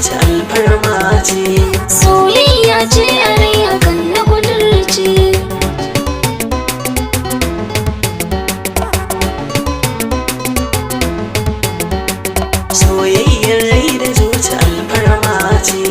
zuci alfarma ce. Soyayya ce a rai hakan na kudurce. Soyayyar rai da zuci alfarma ce.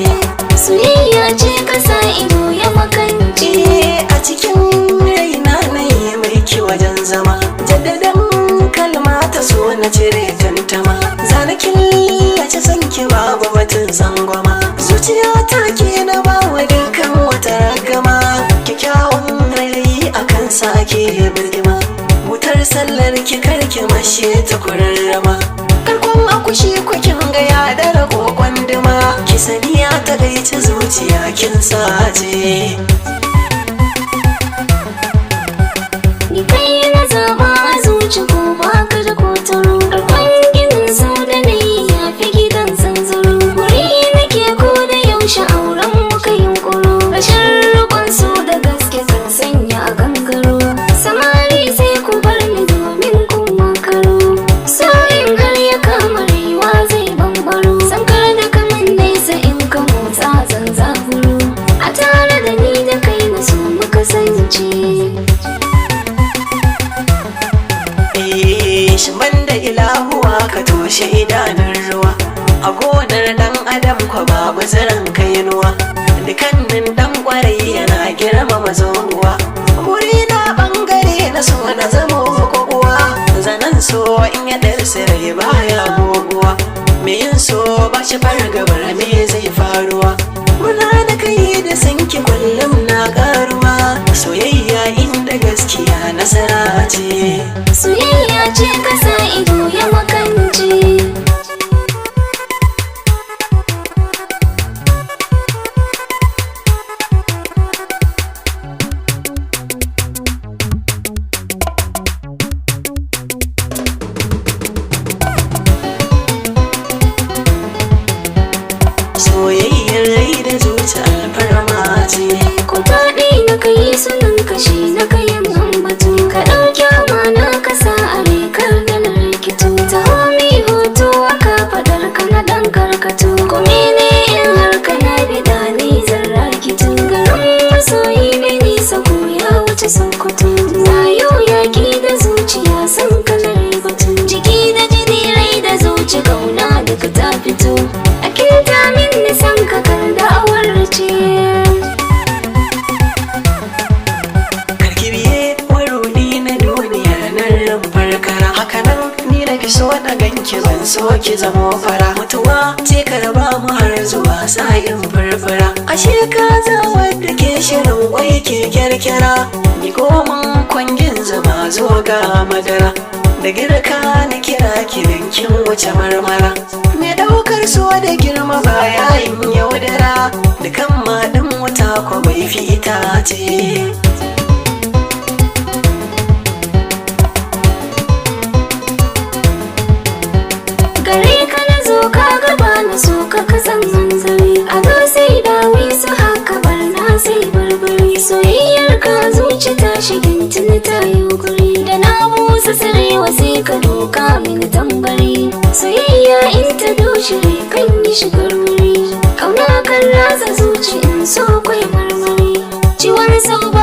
Soyayya ce kasa ido ya makance. Eh, a cikin raina na yi mulki wajen zama. Jaddadan kalma ta so na cire tantama. Zana killace sanki babu batun tsangwama. Zuciya ta ke na bawa dukkan wata ragama. Kyakkyawan rai a kansa ake birgima. Wutar sallar ki karki mashe ta kurarrama. Karkon akushi kukin ga ya dara kokon duma. Ki sani ya takaici zuciya kin sace. Ni kai na zaba a zuci ko baka da kotaro. Karkon ginin sau da na yi ya fi gidan zanzaro. Wuri nake ko da yaushe auren muka yunkuro. Rashin rikon su da gaske kan sanya a gangaro. Samari sai ku bar ni domin kun makaro. Sa'in har ya kama rayuwa zai bambaro. Sankar da kaman nesa in ka motsa zan zaburo. A tare da ni da kai na so mu kasance. Shi banda ilahuwa ka toshe idanun ruwa. A gonar dan adam kwa babu ziran kainuwa. Dukannin dan kwarai yana girmama zohuwa. Wuri na bangare na so na zamo kokowa. Zanen so in ya ɗarsa rai baya goguwa. Me yin so ba shi fargabar me zai faruwa. Muna da kai da sanki kullum na karuwa. Soyayya inda gaskiya nasara ce. Soyayya ce kasa ido ya makance. Soyayyar rai da zuci alfarma ce. Ko taɗi na kai sunan kashi na kayan ambato. Ka ɗauki amana ka sa a rai kar da na rikito. Taho mi hoto aka faɗar ka na ɗan karkato. Ko mene in har ka na bida ni zan rakito. Garin masoyi bai nisa ko ya wuce Sokoto. Na yau yaƙi da zuciya san kalar batu. Jiki da jini rai da zuci kauna duka ta fito. A kinta min nisan ka kar da awarce. Karki biye warudi na duniyar nan rumfar kara. Hakanan ni na fi so na ganki ban so ki zamo fara. Mutuwa ce ka raba mu har zuwa sa'in farfara. Ashe ka za wadda ke shirin kwai ke kyarkyara. Ni goman kwangin zama zo ga madara. Da girka na kira ki dan kin wuce marmara. Me daukar so da girma ba yayin yaudara. Dukan maɗin wuta ko bai fi itace. Gare ka na zo ka gaba na so ka kasan manzari. Ado sai dawi su haka barna sai barbari. Soyayyar ka zuci ta shigin tuni ta yi guri. Da na busa sarewa sai ka doka mini tambari. Soyayya in ta doshi rai kan yi shigar wuri. Kauna kan ratsa zuci in so kwai marmari. Ciwon sau ba